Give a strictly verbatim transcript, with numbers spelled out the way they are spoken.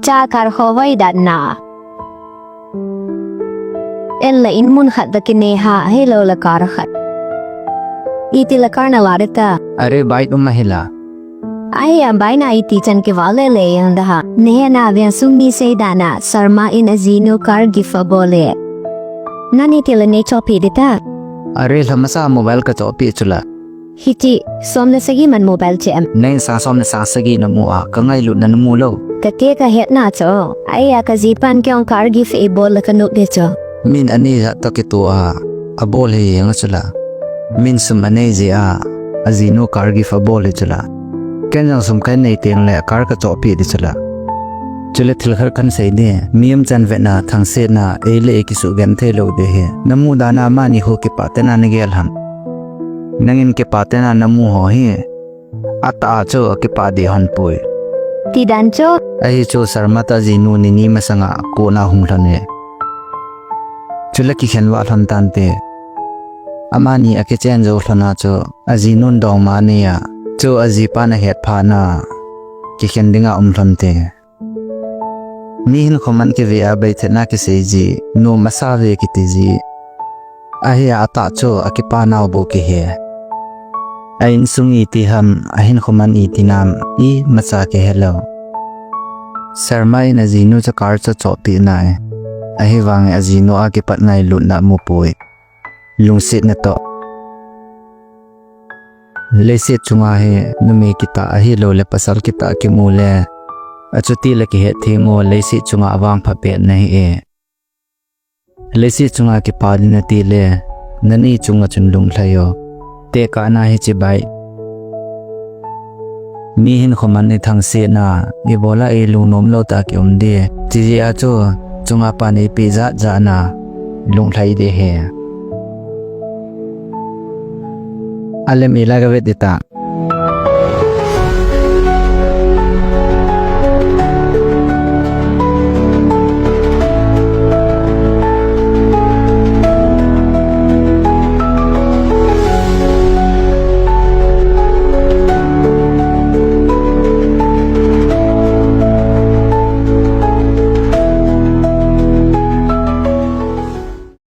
Cha car khovoi dan na. Ella in mun khat da kine ha, hello la car khat. Iti la car na la deta. Are bike um ahila. Ai am bai na iti chan ke vale le yang da ha. Nehe na avian sung bi sei da na, Sharma in ajinu car gift abol e. Nani ti la nei chopi deta. Are lha masa mobile ka chopi chula. Hiti, som le sagi man mobile che em. Nei sa som le sa sagi na mu a, ka ngailutna na mu lo. Ka ke ka hetna cho. Ai a ka jipan keong car gift eibol la ka nup de cho. Min ani ja to ke tu a, abol he yang chula. Min sum anei je a, ajinu car gift abol he chula. Ken jong sum kai nei teng le car ka chopi de chula. Chule thil khat kan sei de, mi um chan vetna, thangsetna, ei le ei kisu gen thei lo de he. Na mu dan a mani ho kipa tena na gel ham. Nangin kipa tena na mu ho hi. Ata a chu kipa di hon pui. Ti dan chu. Ahi chu Sharma ta jinu ni ni masanga ko na hung lhon e. Chule kikhen va lhon tante. Amani akichen jo lhon a chu ajinun dong ma ni a. Chu ajipan ahet pha na. Kikhen dinga um lhon te. Mi hin khoman kive a bai thena kisei ji, nu masa ve kiti ji. Ahi a ata chu akipa nau bo kihe. A insung iti ham, ahin khoman iti nam, i masa kihe lo. Sharma in ajinu cha car cha chopi nai. Ahi vang ajinu a kipat ngailutna mu pui. Lungsetna to. Leiset chunga hi numei kita ahi lo le pasal kita kimu le. Achuti le kihet thei mo leiset chunga avang pha pet na hi e. Leiset chunga kipa din ati le. Nani chunga chun lunglhai o. Te ka na hi chibai. Mi hin khoman i thangsetna, i bola i lungnom lo ta ki um di. Chi ji a chu, chunga pan i pi jat jat na, lunglhai di he. Alem i la ka vet di ta.